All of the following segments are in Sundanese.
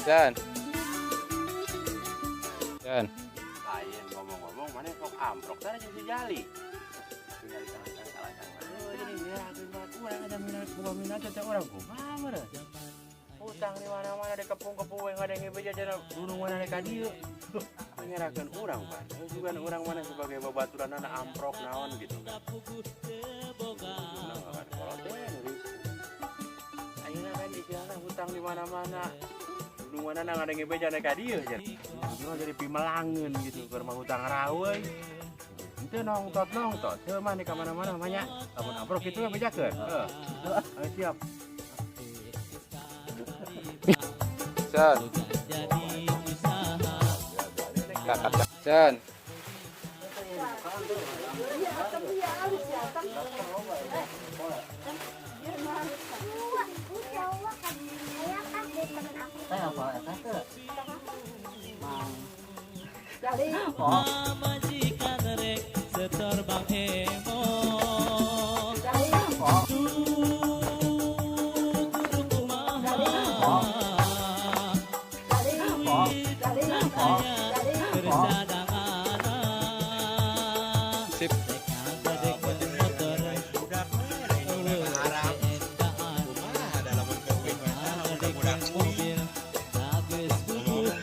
San. San. Lain ngomong-ngomong mana sok amprok tadi jeung si Jali. Oh, jadi ngerakeun banget urang ada minat boga minat teh urang kumaha meureun. Utang di mana-mana di kepung-kepung we ngadenge beja cenah gunung mana ka dieu. Ngerakeun urang pan. Juga urang mana sebagai babaturanna amprok naon gitu kan. Nah, kan kolot teh nulis. Ayeuna kan istilahna hutang di mana-mana. Gunung mana ngadenge beja ka dieu cenah. Ujungna jadi pimelangeun gitu keur mah hutang raweuy. Itu nongtot nongtot, teu mah ka mana-mana mah nya. Lamun amprok kitu we bejakeun. Heeh. Ayo siap. San. Kakak. San. Majikan rek setor Bang Emo. Kudu kumaha duit aya keur cadanganna. Sip. Rek ngagadekeun motor euweuh STNK-an. Ngagadekeun mobil bagus puguh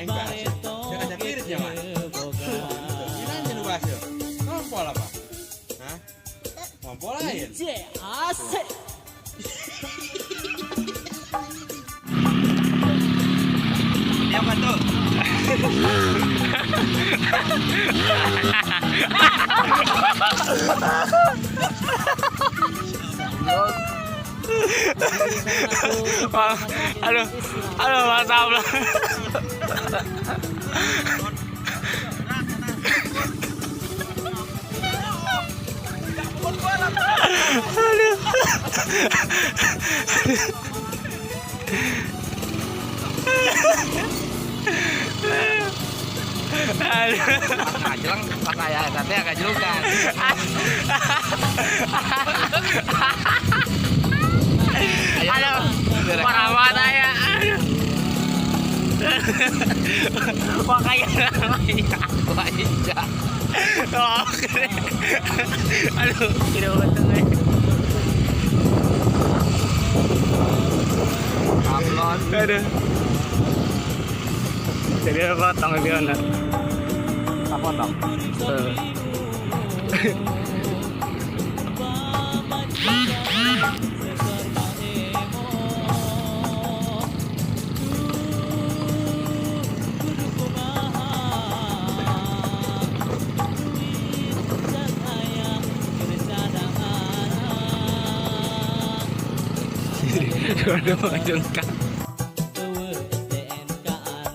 bareto ge teu boga. Ngompol apa? Hah? Ngompol lain? J asik. Aduh, aduh, Mas Abla. Aduh. Aduh. Ngajeleng pas aya eta teh ngajelukan. Aduh, parah banget aya. Aduh. Makanya Wah, iya. Oke. Aduh, tidak betul. Sablon. Aduh. Jadi potong dia nak. Sablon dong. Aduh, jengkak. Euweuh STNK-an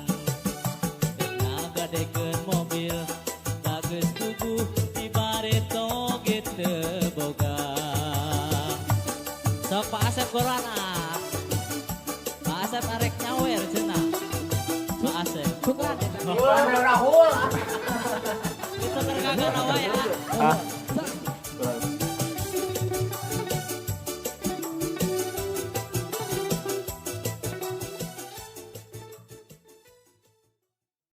rek ngagadekeun mobil bagus puguh di bareto ge teu boga. Sok Pak Asep goran ah. Pak Asep arek nyawer cenah. Pak Asep. Rahul.